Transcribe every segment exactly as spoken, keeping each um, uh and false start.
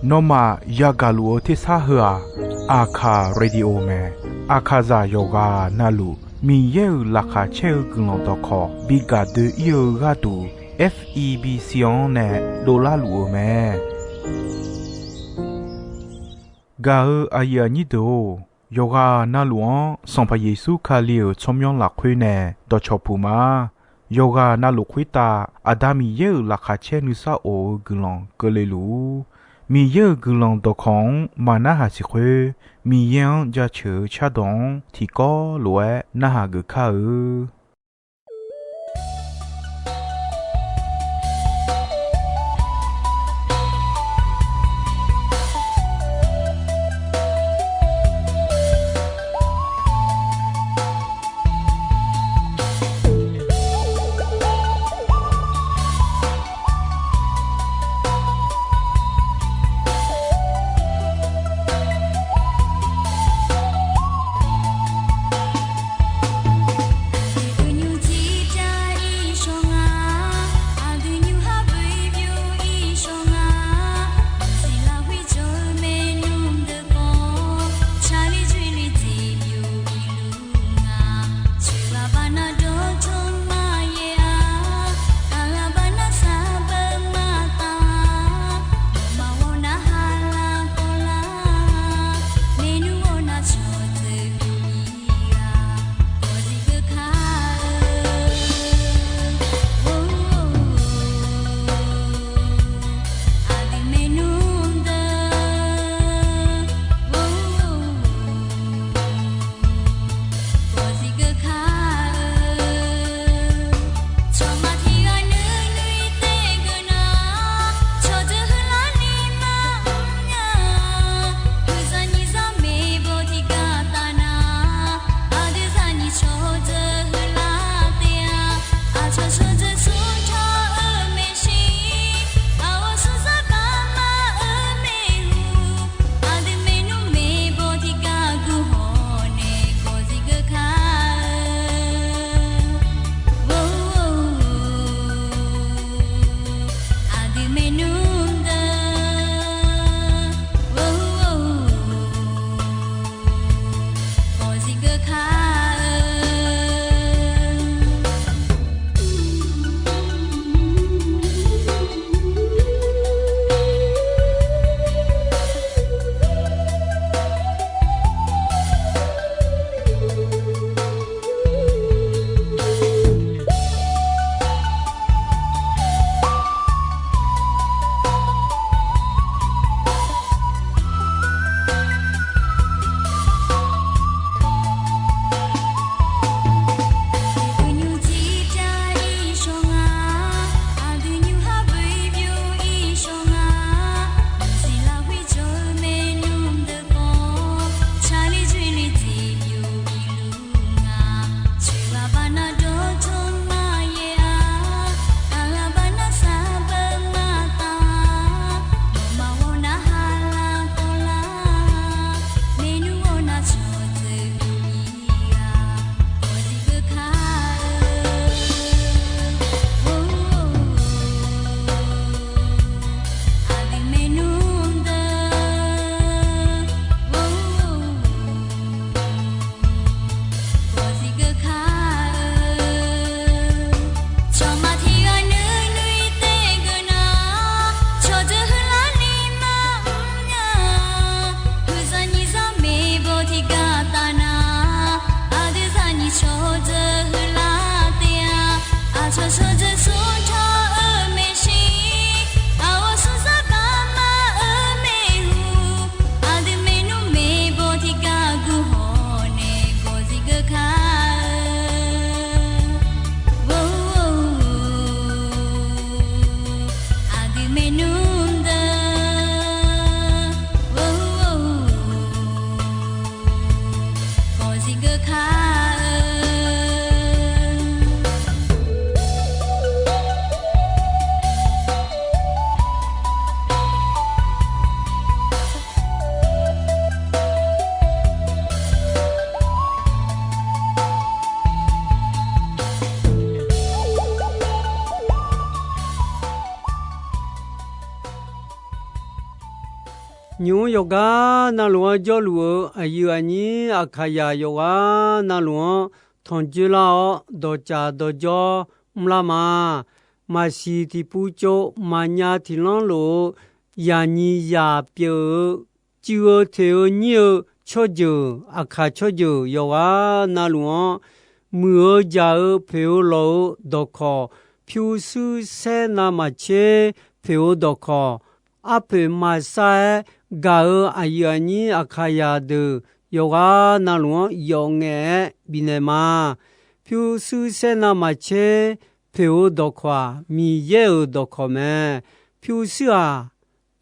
Nawmaf yagaq luf-eu tersar heu-aq, Aqkaq Radio mae. Aqkaqzaq yawqghaq navluf Miqyaer-euq laqkhaq caer-eu guiqlanq dawqkawq bi gaq doe-ir-eu gharduq, F E B C-anr nae dovlar luf-eu mae. Gaq-eu aqyuif aqnyir deuq-or, yawqghaq navluf-anr Sanqpaq Yeqsur Kali-euq tsawrmyanr lafkhoer nae dawqcawq puq ma. Yawqghaq navluf khoertav Aqda Miqyaer-euq laqkhaq caer nuisar of-eu guiqlanq keuvle luf-ur. Miqyaer-euq guiqlanq dawqkawq-anr maqnarhaq siq khoer, Miqyaer-anr jaceuq-eu cardawq-anr tiqkawv lof-aer narhaq geuf kar-eu. Nymq-mr yawqgar navluf-anr jawrluf-eu aqyuif aqnyir Aqkaqzaq yawqghaq navluf-anr tanqjoer lar-awr, dawqtsaf dawqjawr mrlar ma. Maqsiq tiqpov tsov maqnya tiqlanr lof-eu zaqnyiq zaq pyeuf-eu, cuiv-eu teq-eu nyir-eu tsawrjeuq, Aqkaq tsawrjeuq yawqghaq navluf-anr, muiq-eu jaq-eu poeq-eu lawq-eu dawqkawq, pyurshuir saer navmaqtser poeq-eu dawqkawq, arpoeq maqsar-aer gaq-eu aqyuif aqnyir Aqkaqzaq deuq yawqghaq navluf-anr yawf ngaef-aer bifnaeq ma. Pyurshuir saer navmaqtser poeq-eu dawqkawq-aq, Miqyaer-euq dawqkawq mae. Pyurshuir-aq,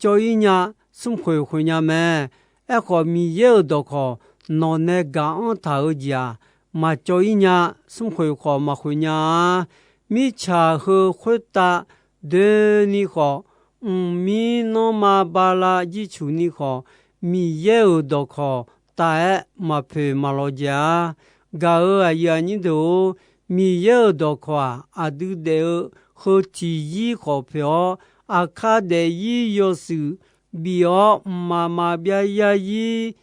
cawv-ir nya, smrkhoeq khoeq nya mae. Aerkhawf, Miqyaer-euq dawqkawq nawq nae gaq-anr taq-eu jeq-aq, maqcawv-ir nya, smrkhoeq khawf maqkhoeq nya-a. Mirtsaq heu khoertav doeni khawf, mqmir nanrma bala jircuf ni khawf, Miqyaer-euq dawqkawq taf-aer maqpoeq maqlawq jaeq-a. Gaq-euq aqyuif aqnyir deuq-or, Miqyaer-euq dawqkawq-aq, aqdui daef-eu heu tiq yir khawf poeq-awr, aqkar daefzir yawshuif bif-awr, mqmaq maqbyav yarzir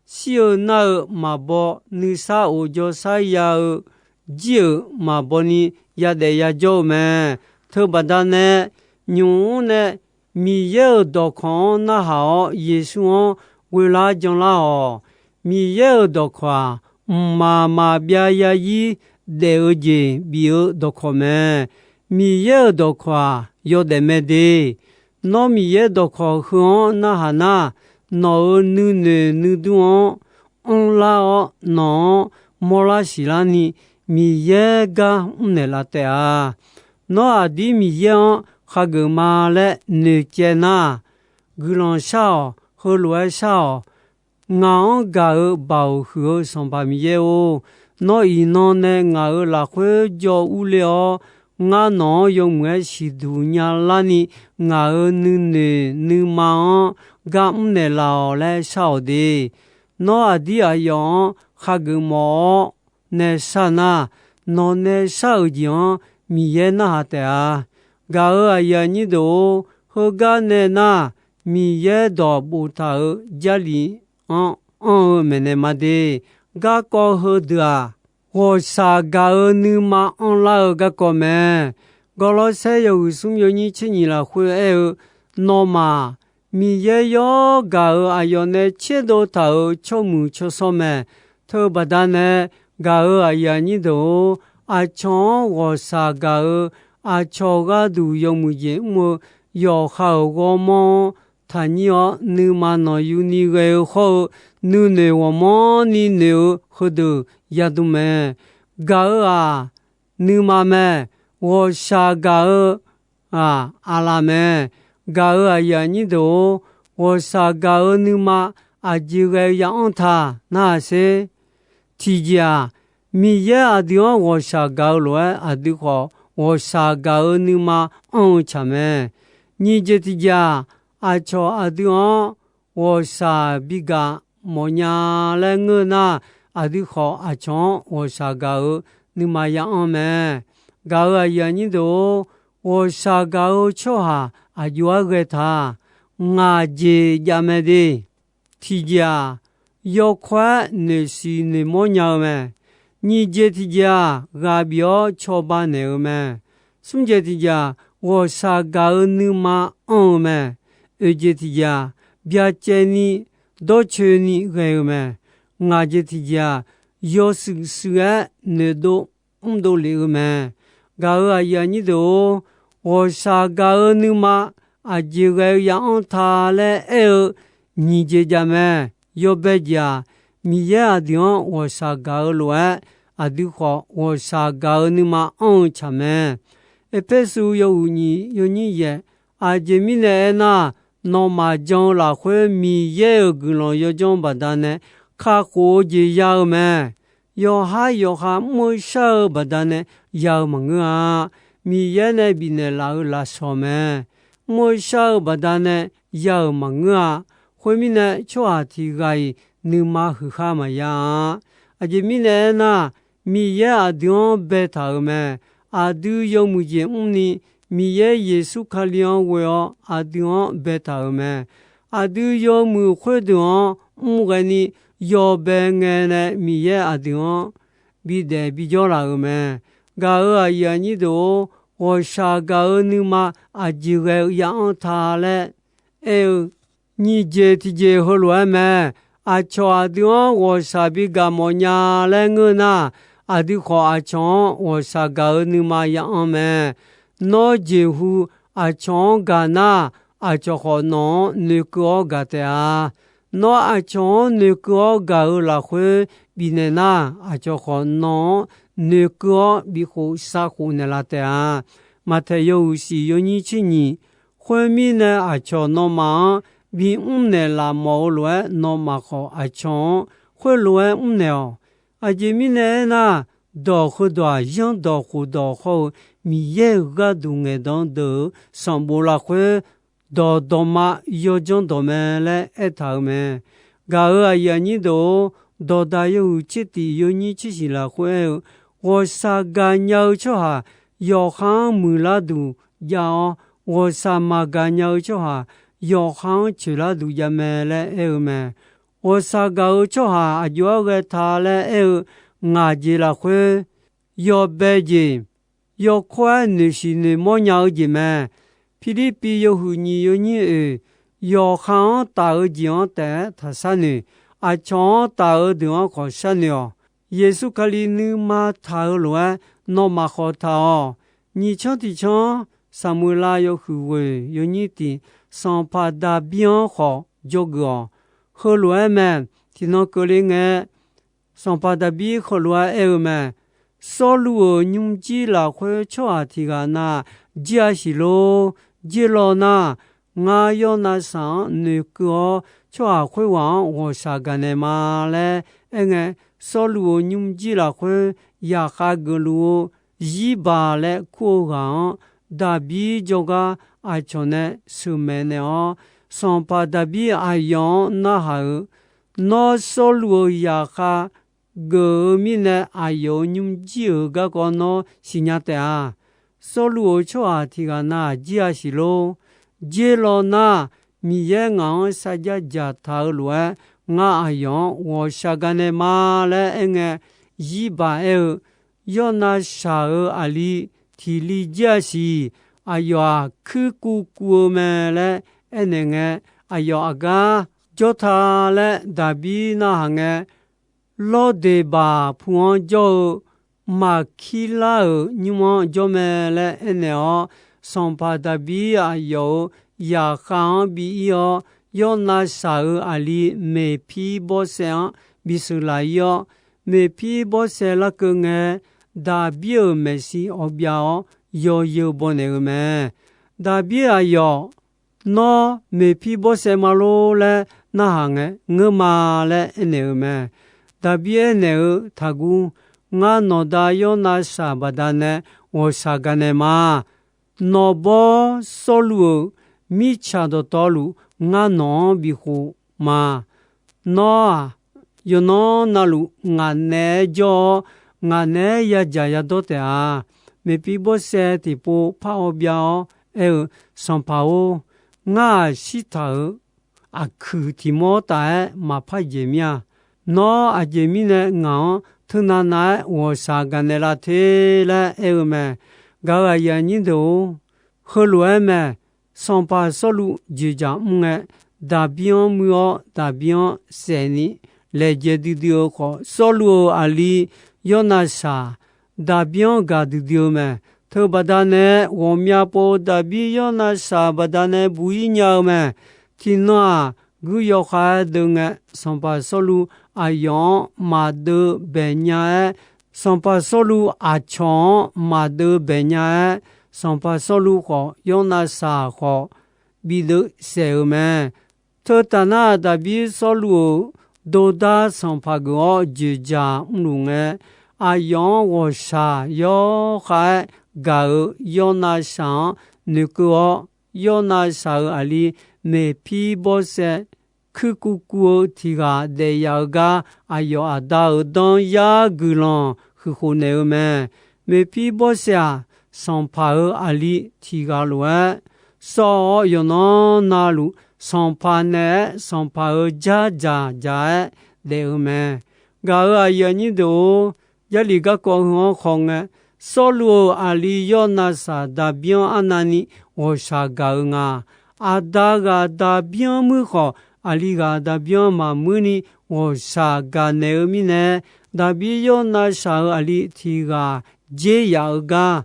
shir-eu nar-eu maqbaw, nuisar of jawrsar ya-eu jir-euq maqbaw ni yadaef yajawr-eu mae. Teubaqda nae, nymq-mr nae Miqyaer-euq dawqkawq-anr narhaq-awr, Yeqsur-anr ghoelar janlar-awq. Miqyaer-euq dawqkawq-aq, mqmaq maqbyav yarzir daef-eu jeq bif-eu dawqkawq mae. Miqyaer-euq dawqkawq-aq, yawdaef mae de. Nawr Miqyaer dawqkawq heu-anr narhaq nar, nawq-euq nuinoeq nuidur-anr anrlar-awr, nawq-anr mawrlar siqlar ni Miqyaer gar mrnaeq laf taef-a. Nawr aqdir Miqyaer-anr khageuf ma laer noeqcaev nar, guiqlanq shar-awq, heulof-aer shar-awq. Ngaq-anr gaq-eu Baoq huiq-eu Sanqpaq Miqyaer-or, nawr iqnan nae ngaq-euq lafkhoer jawv urler-awr, ngar nawq-anr yawmuiq-aer siqduq nyalar ni, ngaq-euq nuinoeq nuima-anr gar mrnaeq laf-awq laer shar-awq de. Nawr aqdir aqyawf-anr khageuf mawf-awr nae shar nar, nawq nae shar-euq jeq-anr Miqyaer narhaq taef-a. Gaq-euq aqyuif aqnyir deuq-or, heugar nae nar, Miqyaer dawq boftaq-euq Jarlif-anr anr-eu maeqnaeq ma de. Garkawv heudeuq-aq, ghawqshaq gaq-eu nuima anrlar-eu garkawv mae. Gawrlawrsaer yawhuiq smr yawnyir tser nyiq lafkhoer aer-eu, nawmaf Miqyaer yawr gaq-euq aqyawf nae tserdov taq-euq tsawrmuiq tsawrshawr mae. Teubaqda nae gaq-euq aqyuif aqnyir deuq-or, aqcawq-anr ghawqshaq gaq-eu aqcawq gharduq yawmuiq jeq mr-eu yawqha-euq ghawrmawr-anr taqnyir-awr, nuima nanqyuni ghae-eu hawr-eu nuinoeq ghawqmanrni noeq-eu heudeuq yadm mae. Gaq-euq-aq, nuima mae. Ghawqshaq gaq-eu-aq, aqlaf mae. Gaq-euq aqyuif aqnyir deuq-or, ghawqshaq gaq-eu nuima aqjeq ghae-eu ya anr ta narhaq sher. Tiqjeq-aq, Miqyaer aqdui-anr ghawqshaq gaq-eu lof-aer, aqdui khawf ghawqshaq gaq-eu nuima anr-eu tsaq mae. Nyiq jeq tiqjeq-aq, aqcawq aqdui-anr ghawqshaq bigaq mawfnya laer ngeur nar, aqdui khawf aqcawq-anr ghawqshaq gaq-eu nuima ya anr mae. Gaq-euq aqyuif aqnyir deuq-or, ghawqshaq gaq-eu tsawrhaq aqjox-aer ghae ta. Ngaq jeq jav mae de. Tiqjeq-aq, yawkawr-aer noeqsiq noeqmawr nya-eu mae. Nyiq jeq tiqjeq-aq, ghaq bif-awr cawba naeq-eu mae. Smr jeq tiqjeq-aq, ghawqshaq gaq-eu nuima anr-eu mae. Oeq jeq tiqjeq-aq, byacaevni dawrcoeni ghae-eu mae. Ngaq jeq tiqjeq-aq, yawshuif shuif-aer noeqdov mrdov lef-eu mae. Gaq-euq aqyuif aqnyir deuq-or, ghawqshaq gaq-eu nuima aqjeq ghae-eu ya anr ta laer aer-eu nyiq jeq jav mae. Yawbae jeq-aq, Miqyaer aqdui-anr ghawqshaq gaq-eu lof-aer, aqdui khawf ghawqshaq gaq-eu nuima anr-eu tsaq mae. Erpersu yawhuiq nyiq yawnyir yaeq, aqjeq mirnae aernar, nawmaf jan-eu lafkhoer Miqyaer-euq guiqlanq yawdzanr baqdanae kakhof-eu jeq ya-eu mae. Yawqhar yawqha mr-eu shar-eu baqdanae ya-eu maqngeur-a. Miqyaer nae bifnaeq laf-euq lafsawq mae. Mr-eu shar-eu baqdanae ya-euq maqngeur-a. Khoermirnae, tsawrhaq tiq ghaq-iq nuima huiqkhar maqya-a. Aqjeq mirnae aernar, Miqyaer aqdui-anr baetaq-euq mae. Aqdui yawmuiq jeq mrni, Miqyaer Yeqsur Kali-anr ghoe-awr aqdui-anr baetaq-euq mae. aqdui yawmuiq khoerdeuq-anr mr ghaeni yawbae ngae nae Miqyaer aqdui-anr bidaef bijawr laf-euq mae. Gaq-euq aqyuif aqnyir deuq-or, ghawqshaq gaq-eu nuima aqjeq ghae-eu ya'anr ta laer aer-eu, nyiq jeq tiqjeq heulof-aer mae. Aqcawq aqdui-anr ghawqshaq bi gaq mawf nya laer ngeur nar, aqdui khawf aqcawq-anr ghawqshaq gaq-eu nuima ya'anr mae. Nawr jeqhu aqcawq-anr gaq nar, aqcawq khawf nawq-anr noeqkeuv-awr gaq taef-a. Nawr aqcawq-anr noeqkeuv-awr gaq-eu lafkhoer bifnaeq nar, aqcawq khawf nawq-anr noeqkeuv-awr bifkhof savkhof naeqlaf taef-a. Maqtaeq yawhuiq shif yawnyir tser nyiq, khoermirnae aqcawq nawmaf-anr bimr naeqlaf mawf-eu lof-aer, nawmaf khawf aqcawq-anr khoerlof-aer mrnaeq-awq. Aqjeq mirnae aernar, dawq heudawq-aq, yanrdawq khofdawq hawr-eu Miqyaer-euq gharduq ngaeqdan deuq-euq sanqbof lafkhoer, dawqdawqma yawdzanr dawq mae laer aertaq-euq mae. Gaq-euq aqyuif aqnyir deuq-or, dawqdaq yawhuiq tser tiq yawnyir tser shiq lafkhoer aer-eu, ghawqshaq gaqnya-eu tsawrhaq yawqha-anr muiqlar duq jav-awr, ghawqshaq maqgaq nya-eu tsawrhaq yawqha-anr coeqlar duq jav mae laer aer-eu mae. Ghawqshaq gaq-eu tsawrhaq aqjox-aer ghae ta laer aer-eu, ngaq jeq lafkhoer yawbae jeq, yawkawr-aer noeqshiq noeqmawr nya-eu jeq mae. Pirlirpiv yawhuiq nyiq yawnyir oeq, yawqha-anr taf-eu jeq-anr taef-aer taqshar noeq, aqcawq-anr taf-eu deuq-anr khawf sharnoeq-awq. Yeqsur Kali nuima taq-eu lof-aer nawmaf khawf taq-awq. Nyiq canr tiq canr, Saqmuiqlav yawhuiq ghoeq yawnyir tiq, sanqpaq Daqbir-anr khawf dzawgeuf-awq. Heulof-aer mae. Tiqnan keuvle ngae, sanqpaq Daqbir heulof-aer aer-eu mae. Sawrluv-euq nymrjir lafkhoer tsawrhaq tiq ghaq na jir-a siq lor. Jir law nar, ngar Yawrnav shaq-anr noeqkeuv-awr, tsawrhaq khoerghaq-anr ghawqshaq gaqnaeq ma laer aerngae, Sawrluv-euq nymrjir lafkhoer yaqkhav geufluf-eu Zirbaq laer kur-eu ghaq-anr, Daqbir jawrgar aqcawq nae sheuqmaeq naeq-awr, sanqpaq Daqbir aqyawf-anr narhaq-euq, Nawr Sawrluv-euq yaqkhav geuf-eu mirnae, aqyawf-euq nymrjir-euq garkawv nawr siqnya taef-a. Sawrluv-euq tsawrhaq tiq ghaq na jir-a siq lor. Jir law nar, Miqyaer ngaq-anr sarjar dzaqtaq-eu lof-aer, ngar aqyawf-anr ghawqshaq gaqnaeq ma laer aerngae, Zirbaq aer-eu, Yawrnav shaq-euq aqli tiq li jir-a siq. Aqyawf-aq, kuirkuv kuv-eu mae laer aernaeq ngae, aqyawf aqgar jawr ta laer Daqbir narhaq ngae, Lawrdeqbaq pu-anr jawr-eu Maqkirlar-euq nymr-anr jawr mae laer aernaeq-awr, sanqpaq Daqbir aqyawf-euq yaqkhav-anr bi ir-awr, Yawrnav shaq-euq aqli Meqpirbawrsaev-anr bisheuq laf ir-awr, Meqpirbawrsaev larkeuv ngae, Daqbir-euq maeqshi awqbyav-awr, yawzeu baw naeq-eu mae. Daqbir aqyawf, Nawr Meqpirbawrsaev ma lor laer narhaq ngae, Ngeur ma laer aernaeq-eu mae. Daqbir aernaeq-eu, Taqguv. Ngar nawqda Yawrnav shaq baqdanae ghawqshaq gaqnaeq ma. Nawqbawr Sawrluv-euq mirtsaq dawqtawvluf ngar nawq-anr bifkhof ma. Nawr-aq, yawqnan navluf ngaq naeq-aer jawr-awr, ngaq naeq-aer yadzaq yadawr taef-a. Meqpirbawrsaev tiqpov par awbyav-awr aer-eu, Sanqpaq-or, ngar-aq shirtaq-euq aqkuiq tiq mawr taf-aer maqpar jeq mir-a. Nawr aqjeq mirnae ngaq-anr teunav nav-aer ghawqshaq gaqnaeq laf te laer aer-eu mae. Gaq-euq aqyuif aqnyir deuq-or, heulof-aer mae. Sanqpaq Sawrluv joeqjaq mr ngae, Daqbir-anr muir-awr, Daqbir-anr saef ni laejae duidui-eu khawf, Sawrluv-euq aqli Yawrnav shaq Daqbir-anr gaq duidui-eu mae. Teubaqda nae ghawqmya pov Daqbir Yawrnav shaq baqdanae buq ir nya-eu mae. Tiqnan-aq, guir yawkhav-aer deuv ngae, sanqpaq Sawrluv aqyawf-anr maqdeuv baeq nya-aer, sanqpaq Sawrluv aqcawq-anr maqdeuv baeq nya-aer, sanqpaq Sawrluv khawf, Yawrnav shaq khawf, bideuv saef-euq mae. Teutaf nar, Daqbir Sawrluv-euq dordar sanqpaq geuf-awr joeqjaq mrluf ngae, aqyawf-anr ghawqshaq yawkhav-aer gaq-euq Yawrnav shaq-anr noeqkeuv-awr, Yawrnav shaq-euq aqli Meqpirbawrsaev kuirkuv kuv-eu tiq ghaq daef yaf-eu gar, aqyawf aqda-euq danryar guiqlanq huiqkhof naeq-eu mae. Meqpirbawrsaev-aq, sanqpaq-euq aqli tiq ghaq lof-aer sawv-awr, yawqnan navluf sanqpaq naeq-aer sanqpaq-euq jardzaq dzaq-aer daef-eu mae. Gaq-euq aqyuif aqnyir deuq-or, Jarlif garkawv heu-anr khawf ngae, Sawrluv-euq aqli Yawrnavshaq Daqbir-anr arnavni ghawqshaq gaq-eu nga. Aqda ghaq Daqbir-anr muir khawf, aqli ghaq Daqbir-anr maqmuir ni ghawqshaq gaqnaeq-eu mirnae, Daqbir Yawrnavshaq-euq aqli tiq ghaq dzer yaf-eu gar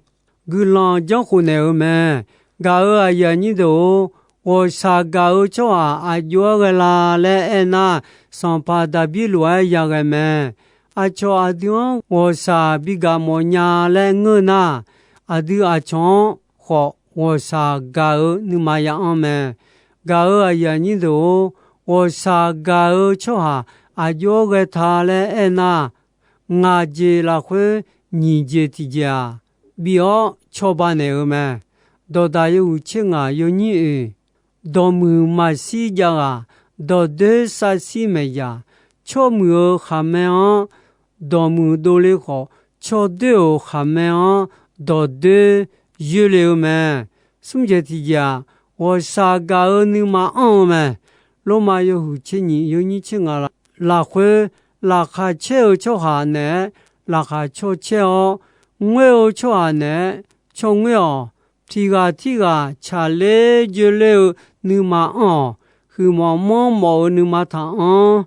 guiqlanq janrkhof naeq-eu mae. Gaq-euq aqyuif aqnyir deuq-or, ghawqshaq gaq-eu tsawrhaq aq jov-aer ghae la laer aernar, sanqpaq Daqbir lof-aer yaghae mae. Aqcawq aqdui-anr ghawqshaq bigaq mawfnya laer ngeur nar, aqdui aqcawq-anr khawf ghawqshaq gaq-eu nuima ya-anr mae. Gaq-euq aqyuif aqnyir deuq-or, ghawqshaq gaq-eu tsawrhaq aq jov-aer ghae ta laer aernar, ngaq jeq lafkhoer nyiq jeq tiqjeq-aq, bif-awr cawba naeq-eu mae. Dawqdaq yawhuiq tser ngaq yawnyir oeq, dawqmuiq maqshir jav ghaq, dawqdoer savshir maeq yaq, tsawrmuiq-euq khaqmae-anr dawqmuiq dovle khawf, tsawrdoer-euq khaqmae-anr dawqdoer yoerle-eu mae. Smr jeq tiqjeq-aq, ghawqshaq gaq-eu nuima anr-eu mae. Lormav yawhuiq tser nyiq yawnyir tser ngaq lafkhoer, laqkhaq caer-eu tsawrhaq naeq-aer laqkhaq caw caer-awr, ngoer-eu tsawrhaq naeq-aer caw ngoer-awq. Tiq ghaq tirghaq tsaqler joerler-eu nuima anr-awq. Huiqmawf manrmawf-eu nuima taq anr.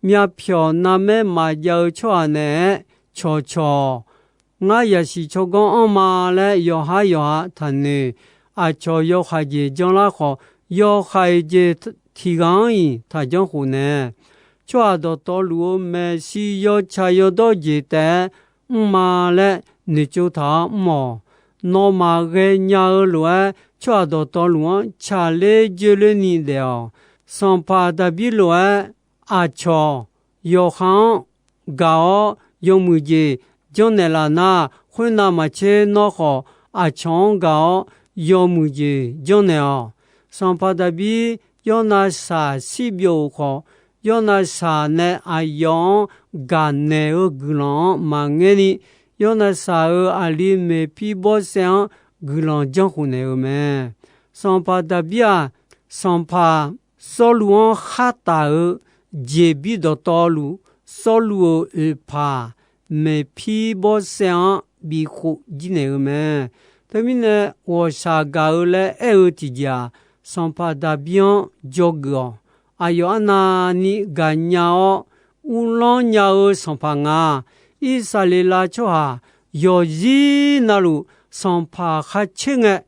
Myavpyawq navmaer maqjav-eu tsawrhaq naeq-aer cawqcawq-awq. Ngar yasiq tsawrganr anrma laer yawqhar yawqha taqnoeq. Aqcawq yawhaiq jeq janlar khawf, yawhaiq jeq tiq ghaq-anr-iq taqjanr khof nae. Tsawrhaq dawqtawvluf-eu maeqshi yawtsaq yawdawr jeq taef-aer mrma laer noeqtsov taq-awr mr-awq. Nawmaf ghaenya-eu lof-aer tsawrhaq dawqtawvluf-anr tsaqler joerlerni daef-awq. Sanqpaq Daqbir lof-aer aqcawq yawqha-anr gaq-awr yawmuiq jeq janrnaeq laf nar, khoernav maqtser nawr khawf aqcawq-anr gaq-awr yawmuiq jeq janrnaeq-awq. Sanqpaq Daqbir Yawrnavshaq shirbyov-euq khawf, Yawrnavshaq nae aqyawf-anr gaqnaeq-eu guiqlanq-anr maqngaer ni, Yawrnavshaq-euq aqli Meqpirbawrsaev-anr guiqlanq janrkhof naeq-eu mae. Sanqpaq Daqbir-aq, sanqpaq Sawrluv-anr khartaf-eu jeqbir dawqtawvluf, Sawrluv-euq oeqpaq Meqpirbawrsaev-anr bikhof jirnaeq-eu mae. Teumirnae, ghawqshaq gaq-eu laer aer-eu tiqjeq-aq, sanqpaq Daqbir-anr dzawgeuf-awq. Aqyawf arnavni gaqnya-awr, uvlanr nya-eu sanqpaq nga. Irsaqleqlav tsawrhaq yawqzir navluf sanqpaq khar caer ngae,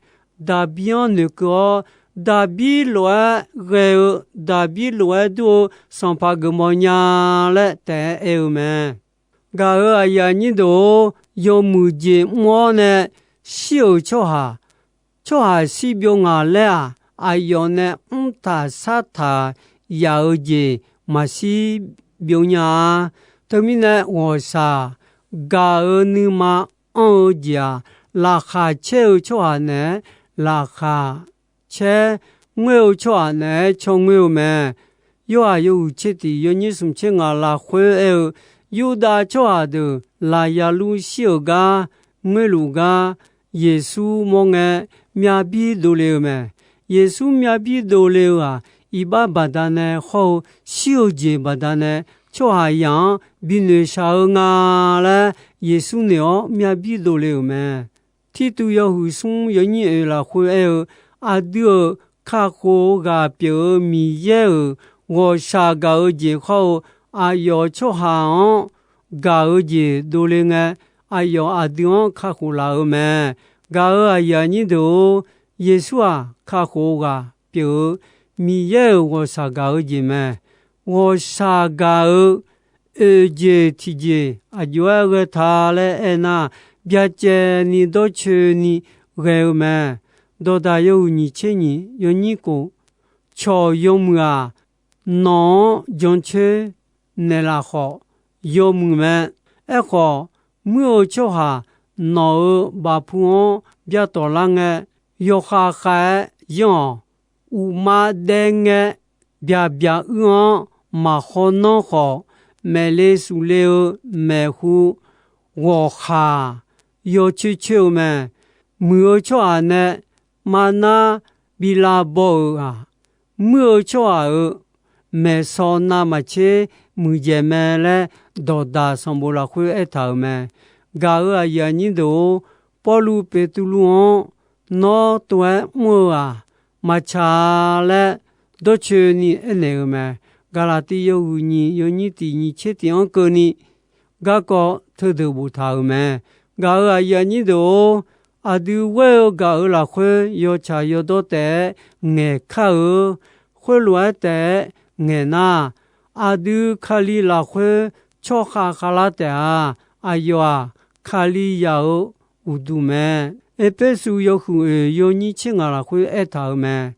Daqbir-anr noeqkeuv-awr, Daqbir lof-aer ghae-eu, Daqbir lof-aer dur-eu sanqpaq geufmawf nya laer taef-aer aer-eu mae. Gaq-euq aqyuif aqnyir deuq-or, yawmuiq jeq mr-awr nae shir-euq tsawrhaq, tsawrhaq shirbyov ngaq laer-aq, aqyawf nae mrtaq shartaq yaf-eu jeq maqshir byov nya-a. Teumirnae, ghawqshaq gaq-eu nuima anr-eu jeq-aq, laqkhaq caer-eu tsawrhaq naeq-aer laqkhaq caer, ngoer-eu tsawrhaq naeq-aer caw ngoer-eu mae. Yorhaq yawhuiq tser tiq yawnyir smq tser ngaq lafkhoer aer-eu, Yurdav tsawrhaq deuq laqya lur shir-euq gar ngoerluf gar Yeqsur mawr ngae, myavbir dovle-eu mae. Yeqsur myavbir dovle-eu-aq, iqbax baqdanae hawr-eu shir-eu jeq baqdanae tsawrhaqzaq-anr binoeq shaq-eu nga laer Yeqsur noeq-awr myavbir dovle-euq mae. Tirtuv yawhuiq smr yawnyir oeq lafkhoer aer-eu, aqdui-euq kakhof-eu ghaq pyeuf-eu Miqyaer-euq ghawqshaq gaq-eu jeq hawr-eu, aqyawf tsawrhaq-anr gaq-eu jeq dovle ngae, aqyawf aqdui-anr kakhof laf-eu mae. Gaq-euq aqyuif aqnyir deuq-or, Yeqsur-aq, kakhof-eu ghaq pyeuf-eu Miqyaer-euq ghawqshaq gaq-eu jeq mae. Ghawqshaq gaq-eu oeqjeq tiqjeq aqjox-aer ghae ta laer aernar, byacaevni dawrcoeni ghae-eu mae. Dawqdaq yawhuiq nyiq tser nyiq yawnyir kof, cawq yawmuiq-aq, nawq-anr jancoer naeqlaf khawf yawmuiq mae. Aerkhawf, muir-eu tsawrhaq nawq-euq bafpu-anr byatawq lar ngae, yawkhav khav-aer yanr-awq. Uqma daev ngae, byaq byaq uir-anr maq khawr nanr khawf, maeqle sufle-eu maeqhu ghawqkhaq yawcoer coer-eu mae. Muiq-eu tsawrhaq nae marnar bi lavbaw-euq-aq, muir-eu tsawrhaq-euq maeqsaw navmaqtser muiqdzaeq mae laer, dawqdaq sanqbof lafkhoer aertaq-euq mae. Gaq-euq aqyuif aqnyir deuq-or, Pawrluv Beqtuvluv-anr, Nawr tov-aer mr-eu-aq, maqtsaq-a laer dawrcoeni aernaeq-eu mae. Gaqlaqtiv yawhuiq nyiq yawnyir tiq nyiq tser tiq-anr keuvni garkawv teudeuq boftaq-euq mae. Gaq-euq aqyuif aqnyir deuq-or, aqdui ghoer-eu gaq-euq lafkhoer yawtsaq yawdawr taef-aer ngaeq kar-eu. Khoerlof-aer taef-aer ngaeq nar, aqdui Kali lafkhoer tsawrkhav khavlar taef-a. Aqyawf-aq, Kalizaq-euq uqduq mae. Erpersu yawhuiq oeq yawnyir tser ngaq lafkhoer aertaq-euq mae.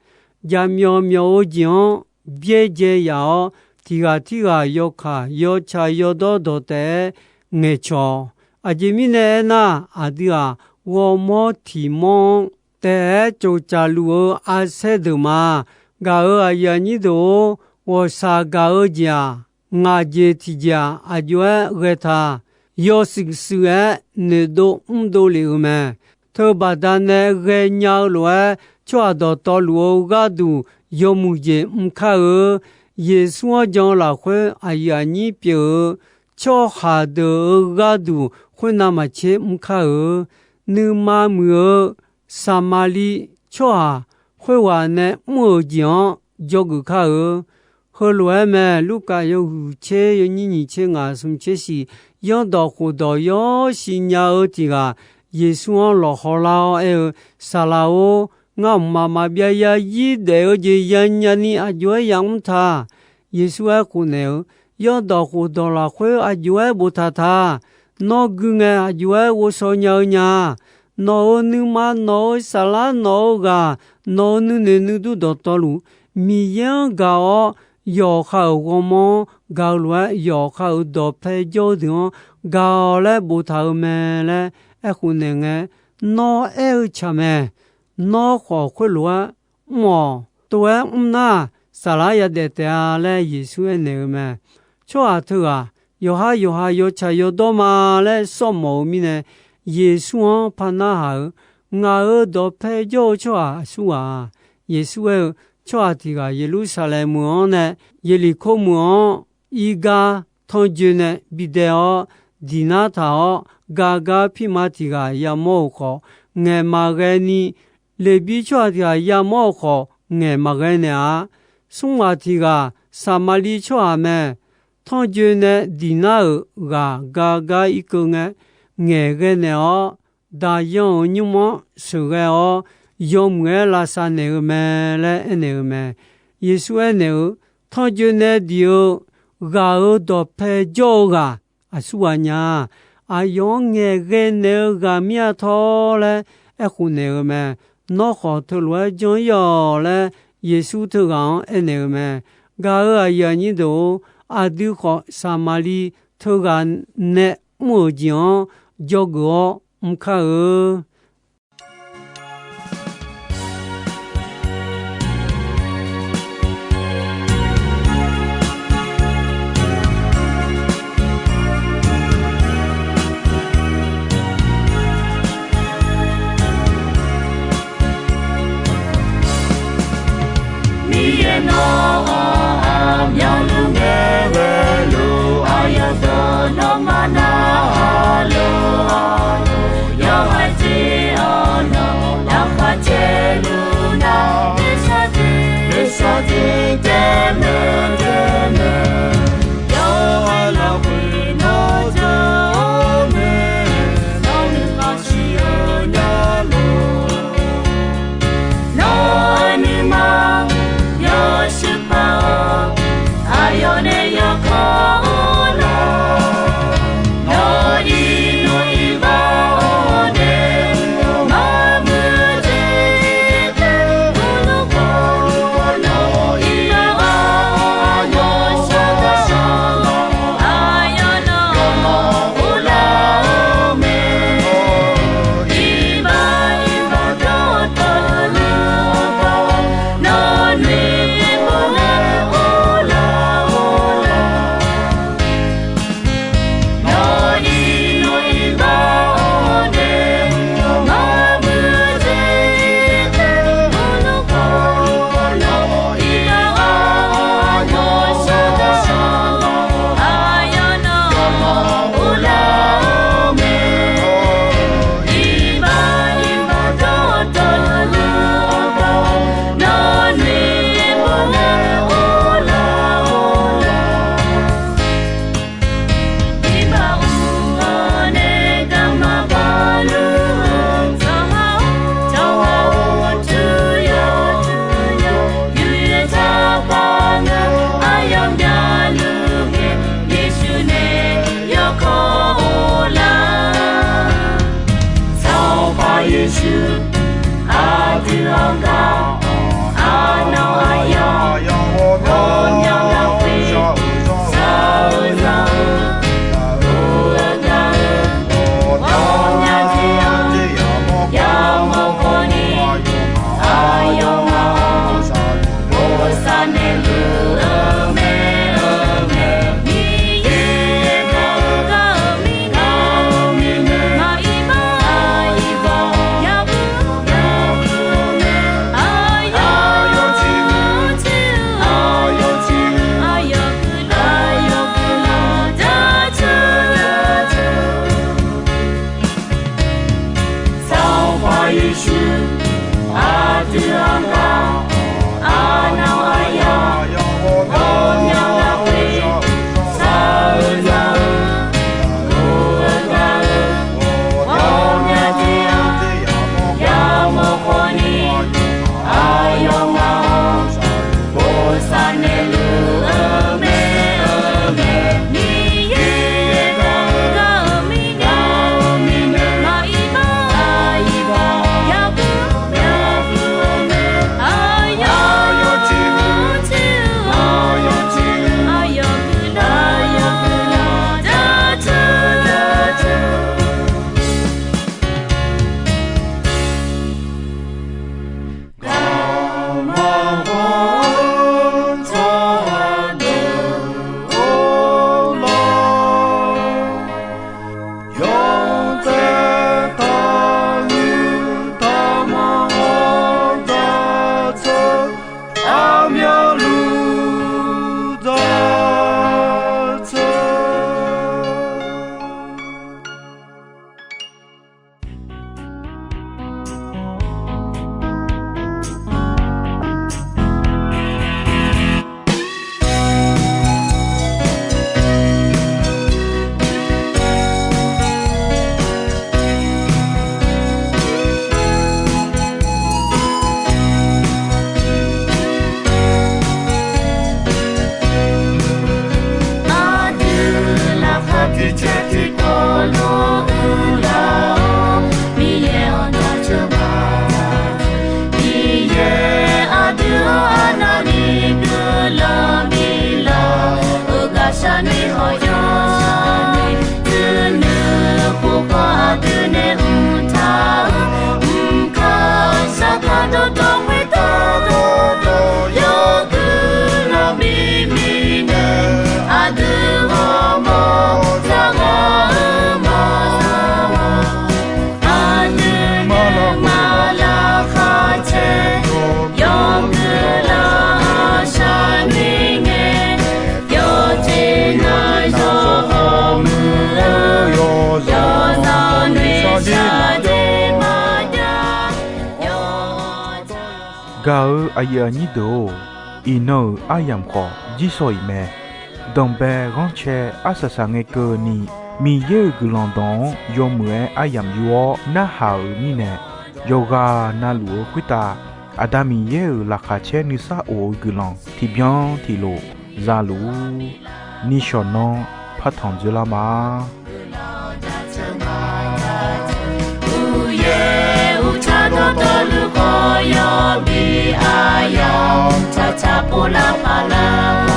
Jaqmyawf myawf-eu jeq-anr byaerdzae yaf-awr, tiq ghaq tirghaq yawkaq yawtsaq yawdawr dawq taef-aer ngaeqcawq. Aqjeq mirnae aernar, aqdui-aq, ghawrmawr tiq mawr-anr taef-aer tsoftsaf luf-eu arsaer deuq ma. Gaq-euq aqyuif aqnyir deuq-or, ghawqshaq gaq-eu jeq-aq, ngaq jeq tiqjeq-aq, aqjox-aer ghae ta. Yawshuif shuif-aer noeqdov mrdov lef-euq mae. Teubaqda nae ghaenya-eu lof-aer, tsawrhaq dawqtawvluf-eu gharduq yawmuiq jeq mr kar-eu. Yeqsur-anr jan-eu lafkhoer aqyuif aqnyir pyeuf-eu tsawrhaq deuq-euq gharduq khoernav maqtser mr kar-eu. Nuima muiq-eu Saqmaqliv tsawrhaq khoerghaq nae mr-euq jeq-anr dzawgeuf kar-eu. Heulof-aer mae. Lurkaf yawhuiq tser yawnyir nyiq tser ngaq smq tser shiq, yanrdawq khofdawq yawr siqnya-eu tiq ghaq Yeqsur-anr lawqhaw lar-awr aer-eu, Saqlaq-or, ngar mqmaq maqbyav yarzir daef-eu jeq yanyani aqjox-aer yamr ta. Yeqsur aerkhof naeq-eu, Yanrdawq khofdawq lafkhoer aqjox-aer boftaq ta. Nawr gui ngae aqjox-aer ghovshaw nya-eu nya. Nawq-euq nuima, nawq-euq saflar, nawq-euq ghaq, nawq-euq nuinoeq nuidur dawqtawvluf, Miqyaer-anr gaq-awr, yawqha-euq ghawrmawr-anr gaq-eu lof-aer, yawqha-euq dawqpae jawr-eu deuq-anr gaq-awq laer boftaq-euq mae laer aerkhof naeq ngae, nawr aer-eu tsaq mae. Nawr khawf khoerlof-aer mr-awq. Tov-aer mr nar, saflar yadaef taef-a laer Yeqsur aernaeq-eu mae. Tsawrhaq teughaq yawqhar yawqha yawtsaq yawdawr ma laer sawr mawf-eu mirnae, Yeqsur-anr par narhaq-euq, Ngaq-euq dawqpae jawr-eu tsawrhaq aqsurghaq-a? Yeqsur aer-eu, Tsawrhaq tiq ghaq Yeqlursaqlaeq meuq-anr nae Yeqliqkor meuq-anr irgar tanrjoe nae bidae-awr, diq nar taq-awr, gar gar pirma tiq ghaq yamawr-euq khawf, ngaeq maqghae ni, Leqbir tsawrhaq tiq ghaq yamawr-euq khawf, ngaeq maqghae naeq-a. Smrghaq tiq ghaq Saqmaqliv tsawrhaq mae. Tanrjoe nae diq nar-euq ghaq gar gar irkeuv ngae, ngaeq ghae naeq-awr, daqyan-euq nymr-anr sheuqghae-awr, yawmuiq-aer lavsav naeq-eu mae laer aernaeq-eu mae. Yeqsur aernaeq-eu, Tanrjoe nae diq-eu ghaq-euq dawqpae jawr-eu ghaq aqsurghaq nya-a? Aqyawf-anr ngaeqghae naeq-eu ghaq mir-a tawr laer aerkhof naeq-eu mae. Nawr khawf teulof-aer jan ir-awq laer, Yeqsur teughaq-anr aernaeq-eu mae. Gaq-euq aqyuif aqnyir deuq-or, aqdui khawf Saqmaqliv teughaq nae mr-euq jeq-anr dzawgeuf-awr mr kar-eu. Miqyaer nawr-aq, aqmyanluf ngae ghaeluf, aqyawf dawq nawmaf narhaq lof-a. Yawqha jeq-anr nawq laqkhaq caevluf nar, nuisar jeq taef maeq taef maeq. Yawqha lafkhoer nawr jawr-eu mae, nawr nuima shir-eu nya lof. Nawq-euq nuima yawshuif paq-awr, aqyawf nae yawkawr-eu nar, nawq-euq iqnmr iqbax-awr nae, maqmuiq-eu jeq, nawq-euq iqbax-awr yawshaq gaq-awr, aqyawf nawq-anr uvlar-eu mae. Iqbax iqbax dawqtawvluf-anr bae, nawq-euq nuinoeq-anr uvlar-awr Gaq-eu aqyuif aqnyir deuq-or, iqnan-euq aryamq khawf jirsawq iq mae. Danqbae ghanrcae arsaq saq ngae keuvni, Miqyaer-euq guiqlanq dawq-anr yawmuiq-aer aryamq yur-awr narhaq-euq mirnae, yawqghaq navluf-eu khoertav Aqda Miqyaer-euq laqkhaq caer nuisar of-eu guiqlanq tiqbyan tiqlof za luf-ur. Nishawq nanr partanq dzoerlar ma. Uqyaer uqtsar dawrdawr luf khawf yawbi aqyawf tsaqtsaq pov lar paq lar.